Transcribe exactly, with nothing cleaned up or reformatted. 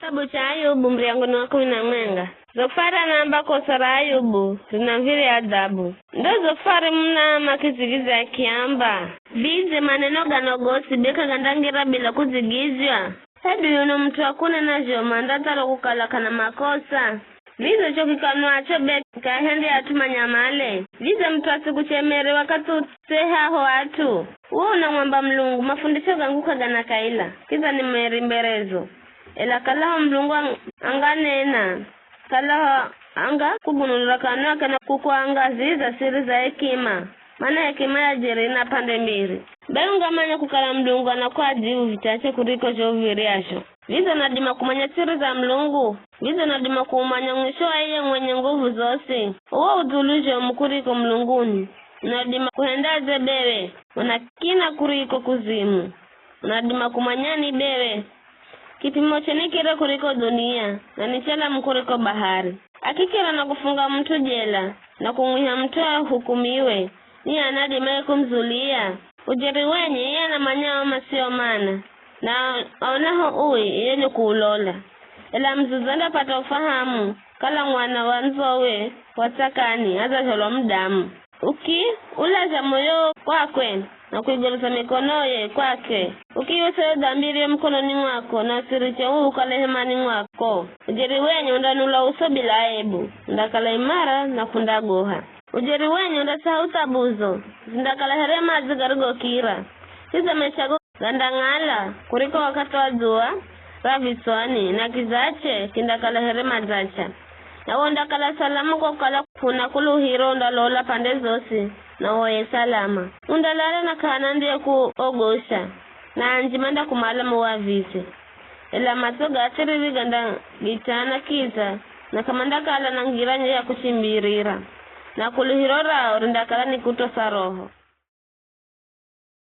Kitabu cha Ayubu, muryango ni wa kumi na mwenga. Zofari anaamba kosa ra Ayubu rinamuv̱irya adhabu. Ndo Zofari muna makidzigidzya akiamba, "Vidze maneno gano gosi be k'agandangira bila kudzigidzwa? Hedu yuno mut'u wa kunena zhomu andatharo kukala k'ana makosa? Vidze cho kikanwacho be k'ahendi at'u manyamale? Vidze mut'u asikuchemere wakathi utsehaho at'u? Uwe unamwamba Mulungu, 'Mafundisho gangu k'agana kaila, kidza ni meri mberezo.' Ela kalaho Mulungu ang- anganena, kalaho anga kugunulira kanwake na kukuangaziza siri za hekima, mana hekima ya jeri ina p'ande mbiri. Be ungamanya kukala Mulungu anakuadhibu vichache kuriko zho uv̱iryazho. Vidze unadima kumanya siri za Mulungu? Vidze unadima kuumanya mwisho wa iye mwenye nguvu zosi? Uwo udhulu zhomu kuriko mulunguni. Unadima kuhendadze bewe? Una kina kuriko kuzimu. Unadima kumanyani bewe? Kipimo cheni kire kuriko dhunia, na ni chalamu kuriko bahari. Akikira na kufunga mut'u jela, na kumwiha mut'u ahukumiwe, ni h'ani adimaye kumuzulira? Ujeri wenye, iye anamanya ao masio mana, na aonaho ui, iye ni kuulola. Ela muzuzu andapata ufahamu, kala mwana wa ndzowe wa tsakani adzazhalwa mudamu. Ukiulazha moyo kwakwe, na kuigoloza mikonoye kwakwe, ukiiwesa yo dhambi iriyo mukononi mwako, na usiriche uu ukale hemani mwako. Ujeri wenye undanula uso bila aibu, undakala imara na k'undagoha. Ujeri wenye undasaha uthabuzo, zindakala here madzi garigokira. Kidza maishago gandang'ala kuriko wakathi wa dzuwa ra viswani, na kizache kindakala here madzacha. Nawe undakala salama kwa kukala k'una kuluhiro, undalola pande zosi, na uhoye salama. Undalala na k'ahana ndiye kuogosha, na anji mandakumala muwavize. Ela matso ga athiriri gandagichana kiza, na k'amandakala na ngira ya kuchimbirira, na kuluhiro rao rindakala ni kutosa roho.